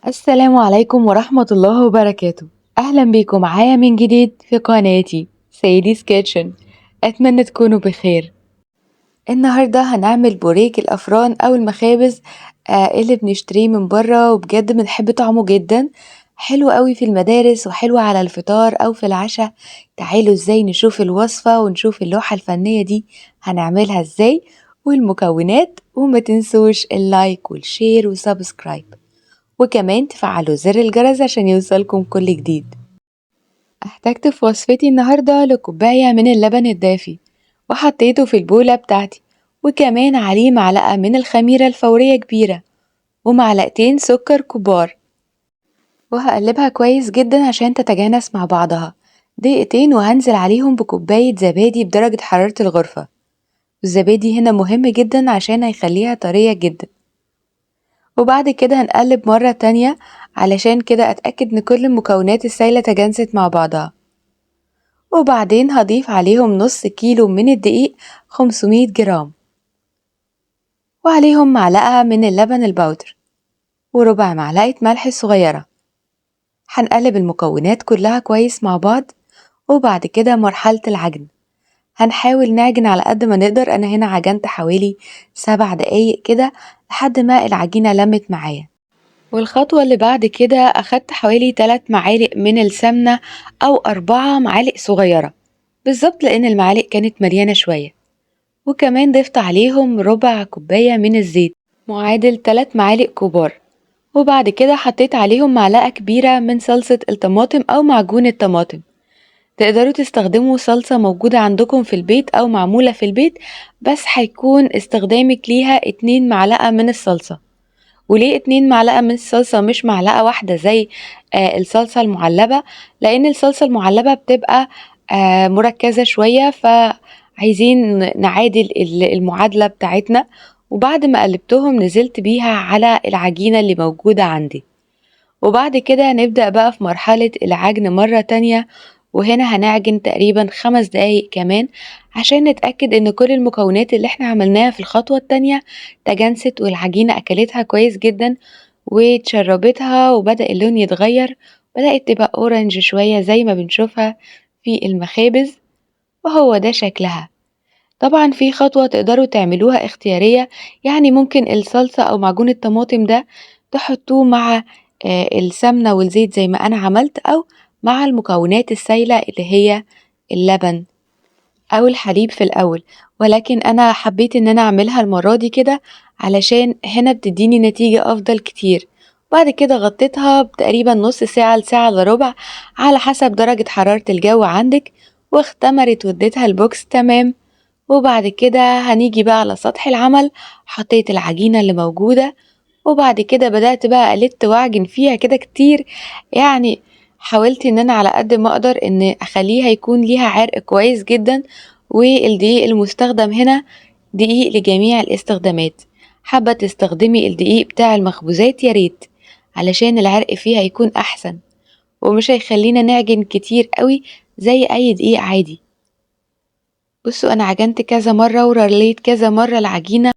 السلام عليكم ورحمة الله وبركاته. أهلا بيكم معايا من جديد في قناتي Sadie's Kitchen. أتمنى تكونوا بخير. النهاردة هنعمل بوريك الأفران أو المخابز اللي بنشتريه من بره، وبجد بنحب طعمه جدا، حلو قوي في المدارس وحلو على الفطار أو في العشاء. تعالوا ازاي نشوف الوصفة ونشوف اللوحة الفنية دي هنعملها ازاي والمكونات، وما تنسوش ال like وال share و subscribe، وكمان تفعلوا زر الجرس عشان يوصلكم كل جديد. احتجت في وصفتي النهاردة لكوباية من اللبن الدافي وحطيته في البولة بتاعتي، وكمان عليه معلقة من الخميرة الفورية كبيرة ومعلقتين سكر كبار، وهقلبها كويس جدا عشان تتجانس مع بعضها دقيقتين، وهنزل عليهم بكوباية زبادي بدرجة حرارة الغرفة. الزبادي هنا مهم جدا عشان هيخليها طرية جدا. وبعد كده هنقلب مرة تانية علشان كده أتأكد إن كل المكونات السايلة تجانست مع بعضها. وبعدين هضيف عليهم نص كيلو من الدقيق 500 جرام، وعليهم معلقة من اللبن البودر وربع معلقة ملح صغيرة. هنقلب المكونات كلها كويس مع بعض. وبعد كده مرحلة العجن، هنحاول نعجن على قد ما نقدر. أنا هنا عجنت حوالي 7 دقايق كده لحد ما العجينة لمت معايا. والخطوة اللي بعد كده أخدت حوالي 3 معالق من السمنة أو 4 معالق صغيرة بالظبط، لأن المعالق كانت مليانة شوية. وكمان ضفت عليهم ربع كوباية من الزيت معادل 3 معالق كبار. وبعد كده حطيت عليهم معلقة كبيرة من صلصة الطماطم أو معجون الطماطم. تقدروا تستخدموا صلصة موجودة عندكم في البيت أو معمولة في البيت، بس هيكون استخدامك ليها 2 معلقة من الصلصة. وليه 2 معلقة من الصلصة مش معلقة واحدة زي الصلصة المعلبة؟ لأن الصلصة المعلبة بتبقى مركزة شوية، فعايزين نعادل المعادلة بتاعتنا. وبعد ما قلبتهم نزلت بيها على العجينة اللي موجودة عندي. وبعد كده نبدأ بقى في مرحلة العجن مرة تانية، وهنا هنعجن تقريبا 5 دقايق كمان عشان نتأكد ان كل المكونات اللي احنا عملناها في الخطوة التانية تجانست والعجينة اكلتها كويس جدا وتشربتها، وبدأ اللون يتغير، بدأت تبقى اورنج شوية زي ما بنشوفها في المخابز، وهو ده شكلها. طبعا في خطوة تقدروا تعملوها اختيارية، يعني ممكن الصلصة او معجون الطماطم ده تحطوه مع السمنة والزيت زي ما انا عملت، او مع المكونات السايلة اللي هي اللبن أو الحليب في الأول، ولكن أنا حبيت إن أنا أعملها المرة دي كده علشان هنا بتديني نتيجة أفضل كتير. بعد كده غطيتها بتقريبا نص ساعة لساعة إلا ربع على حسب درجة حرارة الجو عندك، واختمرت واديتها ال box تمام. وبعد كده هنيجي بقى على سطح العمل، حطيت العجينة اللي موجودة، وبعد كده بدأت بقى ألت وأعجن فيها كده كتير، يعني حاولت ان انا على قد ما اقدر ان اخليها يكون ليها عرق كويس جدا. والدقيق المستخدم هنا دقيق لجميع الاستخدامات، حابة تستخدمي الدقيق بتاع المخبوزات يا ريت علشان العرق فيها يكون احسن ومش هيخلينا نعجن كتير قوي زي اي دقيق عادي. بصوا انا عجنت كذا مرة ورليت كذا مرة العجينة،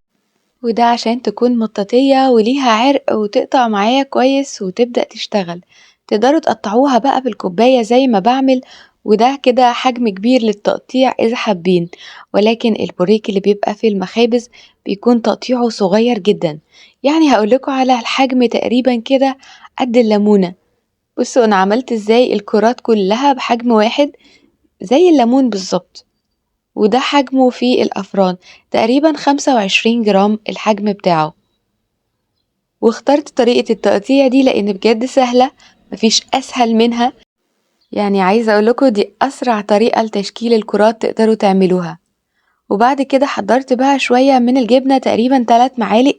وده عشان تكون مطاطية وليها عرق وتقطع معايا كويس وتبدأ تشتغل. تقدروا تقطعوها بقى بالكوباية زي ما بعمل، وده كده حجم كبير للتقطيع إذا حابين، ولكن البوريك اللي بيبقى في المخابز بيكون تقطيعه صغير جدا، يعني هقولكوا على الحجم تقريبا كده قد الليمونة. بصوا أنا عملت ازاي الكرات كلها بحجم واحد زي الليمون بالظبط، وده حجمه في الأفران تقريبا 25 جرام الحجم بتاعه. واخترت طريقة التقطيع دي لأن بجد سهلة، مفيش أسهل منها، يعني عايزة أقولكوا دي أسرع طريقة لتشكيل الكرات تقدروا تعملوها. وبعد كده حضرت بقى شوية من الجبنة، تقريبا 3 معالق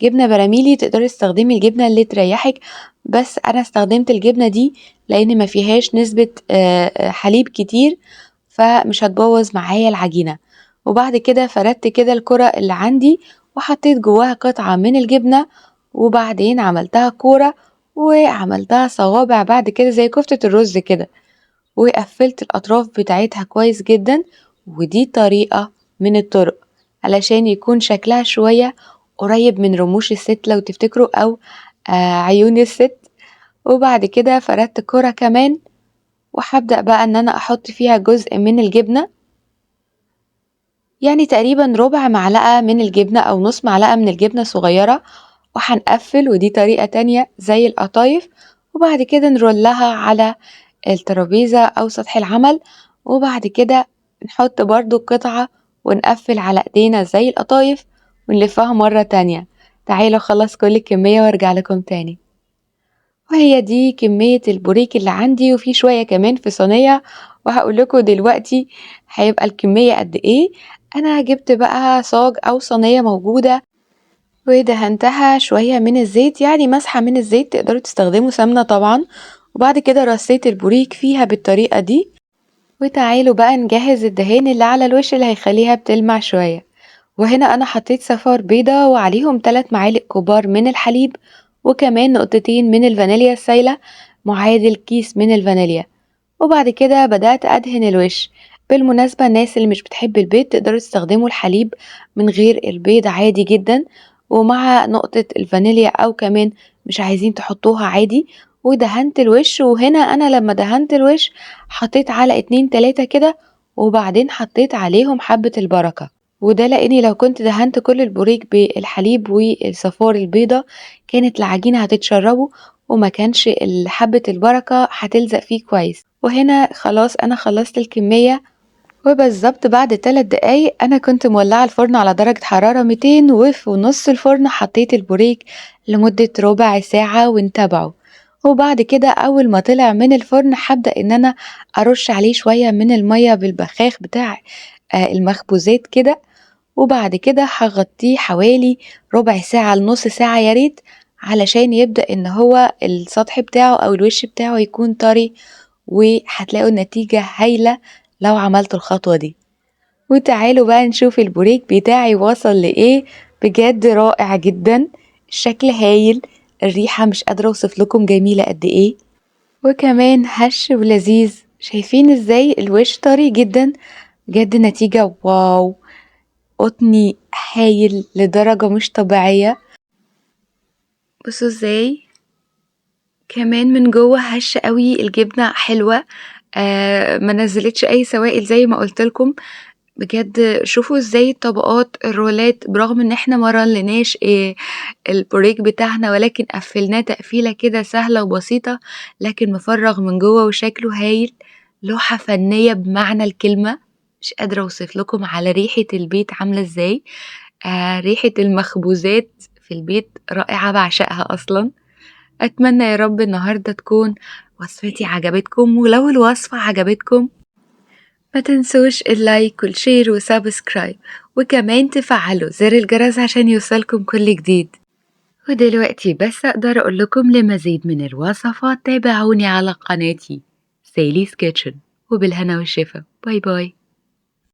جبنة براميلي، تقدري تستخدمي الجبنة اللي تريحك، بس أنا استخدمت الجبنة دي لأن ما فيهاش نسبة حليب كتير، فمش هتبوظ معايا العجينة. وبعد كده فردت كده الكرة اللي عندي وحطيت جواها قطعة من الجبنة، وبعدين عملتها كورة وعملتها صوابع بعد كده زي كفتة الرز كده، وقفلت الأطراف بتاعتها كويس جدا. ودي طريقة من الطرق علشان يكون شكلها شوية قريب من رموش الست لو تفتكروا، أو عيون الست. وبعد كده فردت كرة كمان، وهبدأ بقى ان انا احط فيها جزء من الجبنة، يعني تقريبا ربع معلقة من الجبنة او نص معلقة من الجبنة صغيرة، وهنقفل. ودي طريقة تانية زي القطايف. وبعد كده نرولها على الترابيزة او سطح العمل، وبعد كده نحط برضو قطعة ونقفل على ايدينا زي القطايف ونلفها مرة تانية. تعالوا اخلص كل الكمية وارجع لكم تاني. وهي دي كمية البوريك اللي عندي، وفي شوية كمان في صينية وهقول لكم دلوقتي هيبقى الكمية قد ايه. انا جبت بقى صاج او صينية موجودة ودهنتها شوية من الزيت، يعني مسحة من الزيت، تقدروا تستخدموا سمنة طبعا. وبعد كده رصيت البوريك فيها بالطريقة دي. وتعالوا بقى نجهز الدهان اللي على الوش اللي هيخليها بتلمع شوية. وهنا انا حطيت صفار بيضة وعليهم 3 معالق كبار من الحليب، وكمان نقطتين من الفانيليا السايلة معادل كيس من الفانيليا. وبعد كده بدأت أدهن الوش. بالمناسبة الناس اللي مش بتحب البيض تقدروا تستخدموا الحليب من غير البيض عادي جدا، ومع نقطة الفانيليا أو كمان مش عايزين تحطوها عادي. ودهنت الوش، وهنا أنا لما دهنت الوش حطيت على 2 3 كده، وبعدين حطيت عليهم حبة البركة. وده لأني لو كنت دهنت كل البوريك بالحليب والصفار البيضة كانت العجينة هتتشربه وما كانش حبة البركة هتلزق فيه كويس. وهنا خلاص أنا خلصت الكمية، وبالظبط بعد 3 دقايق أنا كنت مولعة الفرن على درجة حرارة 200، وفي نص الفرن حطيت البوريك لمدة ربع ساعة ونتابعه. وبعد كده أول ما طلع من الفرن هبدأ إن أنا أرش عليه شوية من المية بالبخاخ بتاع المخبوزات كده، وبعد كده هغطيه حوالي ربع ساعة لنص ساعة يا ريت، علشان يبدأ إن هو السطح بتاعه أو الوش بتاعه يكون طري، وهتلاقوا النتيجة هايلة لو عملتوا الخطوة دي. وتعالوا بقى نشوف البوريك بتاعي وصل لإيه. بجد رائع جدا، الشكل هايل، الريحة مش قادرة اوصف لكم جميلة قد ايه، وكمان هش ولذيذ. شايفين ازاي الوش طري جدا؟ بجد نتيجة wow، قطني هايل لدرجة مش طبيعية. بصوا ازاي كمان من جوه هش قوي، الجبنة حلوة، ما نزلتش اي سوائل زي ما قلت لكم. بجد شوفوا ازاي الطبقات الرولات، برغم ان احنا ما رليناش البوريك بتاعنا، ولكن قفلناه تقفيله كده سهله وبسيطه، لكن مفرغ من جوه وشكله هايل. لوحه فنيه بمعنى الكلمه، مش قادره اوصف لكم على ريحه البيت عامله ازاي. ريحه المخبوزات في البيت رائعه، بعشقها اصلا. اتمنى يا رب النهارده تكون وصفتي عجبتكم، ولو الوصفه عجبتكم ما تنسوش ال like وال share و subscribe، وكمان تفعلوا زر الجرس عشان يوصلكم كل جديد. ودلوقتي بس اقدر اقول لكم لمزيد من الوصفات تابعوني على قناتي Sally's Kitchen، وبالهنا والشفا. bye bye.